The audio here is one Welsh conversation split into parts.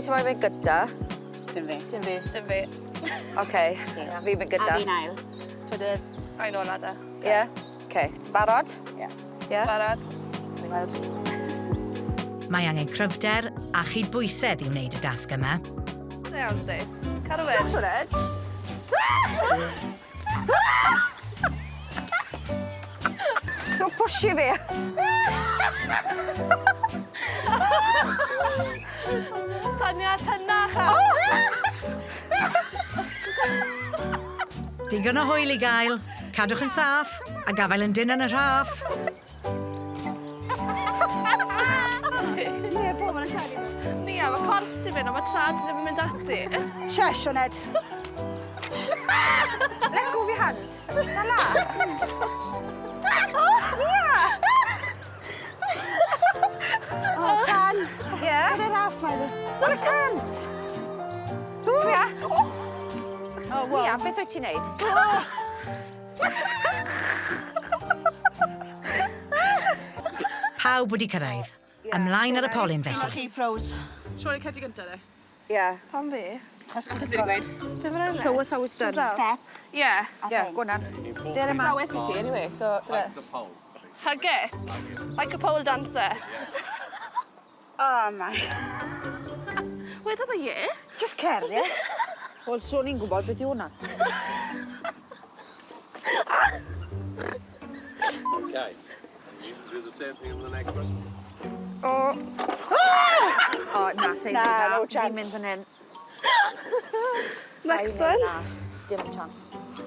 Pwy sy'n moyn mynd gynta? Dim fi. Dim fi. Dim fi. Oce, fi'n mynd A gynta. fi'n ail. Trydydd. A'n ola da. Ie? Oce, ti'n barod? Ie. Ie? Barod. Fi'n weld. Mae angen cryfder a chydbwysedd i wneud y dasg yma. Da iawn, Stace. Cadw fynd. Sioned. Dwi'n pwysio fi. Tanya, tynach a... Digon o hwyl i gael. Cadwch yn saff a gafael yn dyn yn y rhaff. Ie, bo, ma'n talu. Nia, mae corff ti'n mynd, ond mae trad ddim yn mynd ati. Shush, Sioned. Let go of your hand. Dala. Nia! Oh, can. Ie? Gyda raff mae. What a cant! Nia! Oh, wow. Nia, beth wyt ti'n neud? Pawb wedi cyrraedd. Ymlaen ar y polyn Dyma felly. chi pros. Siôn, cedi gyntaf de. Ie. Pam fi? Chos ti'n gofyn. Be mae'n enw? Show us how it's done. Step. Ie. A Ie, thing. go on then. Dere Na, ma. wes i ti, anyway, so... dyna. Hug it. Like a pole dancer. Oh my. Wedodd y ie. Just cer, ie? Wel, swn i'n gwybod beth yw hwnna. Okay. And you can do the same thing on the next one. O! O, na, sa'n Na, no chance. Fi'n mynd fan hyn. Next one. Na, dim chance.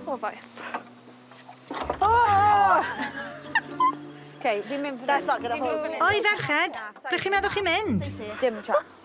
O, faes. Oh! Okay, fi'n mynd fan hyn. That's not gonna hold. Oi, ferched! Ble chi'n meddwl chi'n mynd? Dim chance.